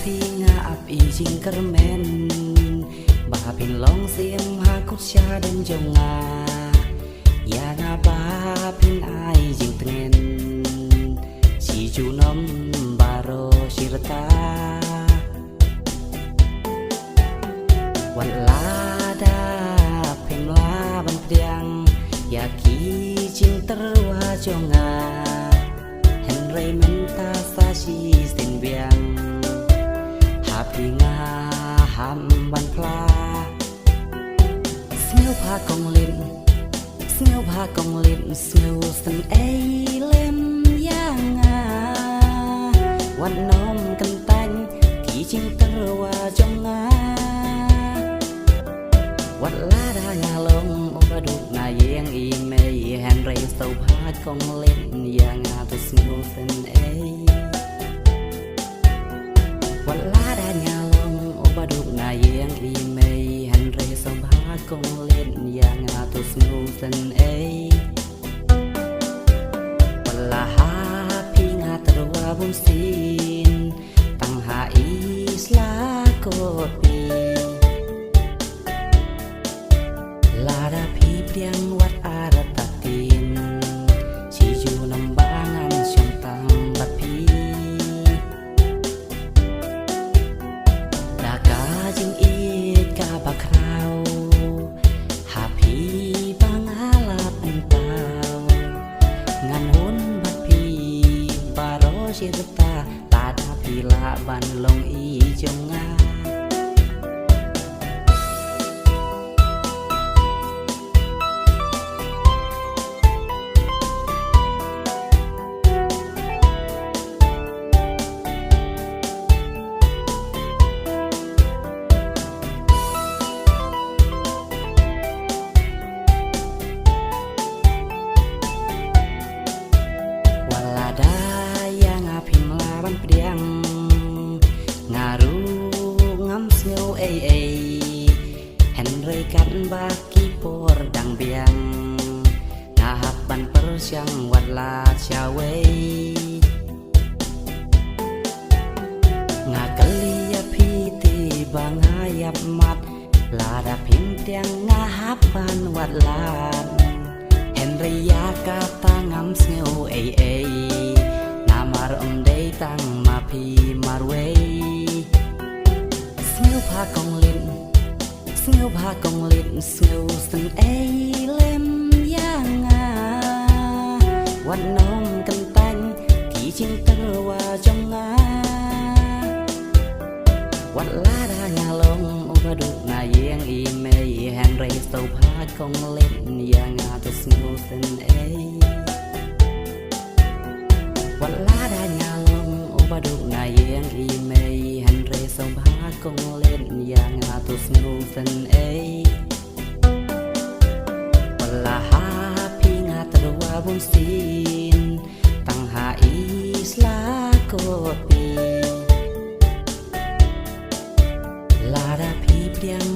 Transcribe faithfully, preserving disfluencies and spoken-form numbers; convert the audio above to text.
Phi nga ap i jingkyrmen ba phin long syiem ha kut sha dong jong nga. Ïa nga ba phin ai jingtngen shi junom baroh shi rta. Wat lada phim lah ban pdiang ïa ki jingtyrwa jong nga, hynrei mynta sa shisien biang ha phi nga ham ban phla. Sngewbha kong leit, sngewbha kong leit, sngewsynei ei lem ïa nga. Wat nym kyntait ki jingtyrwa jong nga. Wat lada nga long u baduk na ïing i mei, hynrei sngewbha kong leit ïa nga, to sngewsynei ei. Wat lada nga long u baduk na ïing i mei, hynrei sngewbha kong leit ïa nga, to sngewsynei ei. Wat la ha phi nga tyrwa bun sien, tang ha i sla kot phi. Lada phi pdiang wat artatien, shi junom ba ngan shong tang bad phi. Da ka jingïeit kaba khraw ha phi ba nga la pynpaw, ngan hun bad phi baroh shi rta, lada phi lah ban long i jong nga. Wat lada ïa nga phim lah ban pdiang, nga ruh ngam sngew ei ei. Hynrei katba ki por dang biang, nga hap ban pyrshang wat la shawei. Nga kylli ïa phi te ba nga ïap mat, lada phim pdiang nga hap ban wad lad. Hynrei ïa kata ngam sngew ei ei, namar ym dei tang ma phi marwei. Sngewbha kong leit, sngewbha kong leit, sngewsynei ei lem ïa nga. Wat nym kyntait ki jingtyrwa jong nga. Wat lada nga long u baduk na ïing i mei, hynrei sngewbha kong leit ïa nga, to sngewsynei ei. Wat lada nga long u baduk na ïing i mei, hynrei sngewbha kong leit ïa nga, to sngewsynei ei. Wat la ha phi nga tyrwa bun sien, tang ha i sla kot phi. Lada phi pdiang